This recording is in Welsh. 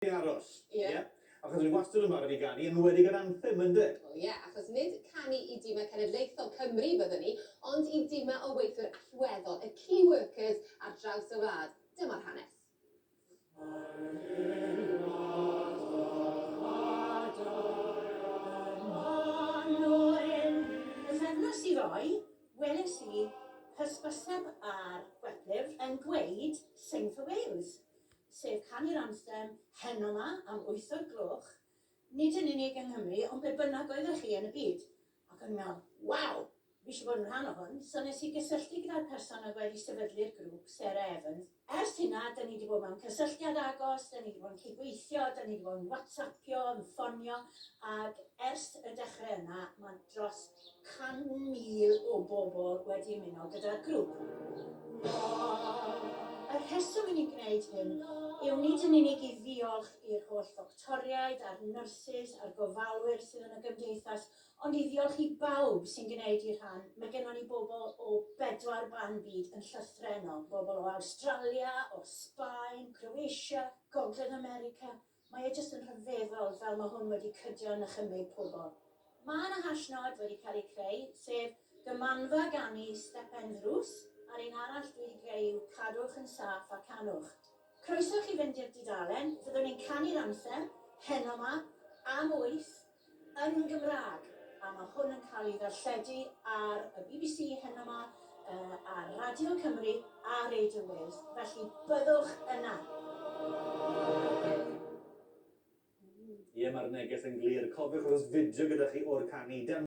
I aros. Ie. Ie? Achos ni wastad yn barod i ganu, yn enwedig yr anthem, ynde? Wel ie, achos nid canu i dimau cenedlaethol Cymru fyddwn ni, ond i dimau o weithwyr allweddol, y key workers ar draws y wlad. Dyma'r hanes. Pythefnos i ddoe, weles i hysbyseb ar Gweplyfr yn gweud Sing for Wales. sef canu'r anthem heno 'ma am wyth o'r gloch, nid yn unig yng Nghymru ond ble bynnag oeddech chi yn y byd. Ac o'n i'n meddwl, waw, fi eisiau bod yn rhan o hwn. So nes i gysylltu gyda'r person oedd wedi sefydlu'r grŵp, Sarah Evans. Ers hynna, da ni wedi bod mewn cysylltiad agos, da ni wedi bod yn cydweithio, da ni wedi bod yn WhatsAppio, yn ffonio, ac ers y dechrau yna, mae dros 100,000 o bobl wedi ymuno gyda'r grŵp. Y rheswm i ni'n gwneud hyn yw nid yn unig i ddiolch i'r holl ddoctoriaid a'r nyrsys a'r gofalwyr sydd yn y gymdeithas, ond i ddiolch i bawb sy'n gwneud eu rhan. Mae gennon ni bobl o bedwar ban byd yn llythrennol, bobl o Awstralia, o Sbaen, Croatia, Gogledd America, Mae e jyst yn rhyfeddol fel mae hwn wedi cydio yn nychymyg pobl. Mae yna hashnod wedi cael ei creu, sef Gymanfa Ganu Stepen Ddrws, a'r un arall dwi wedi creu yw Cadwch yn Saff a Canwch. Croeso i chi fynd i'r dudalen, fyddwn ni'n canu'r anthem heno 'ma am wyth yn Gymraeg, a mae hwn yn cael ei ddarlledu ar y BBC heno 'ma, ar Radio Cymru a Radio Wales, felly byddwch yna! Ie, mae'r neges yn glir. Cofiwch os oes fideo gyda chi o'r canu.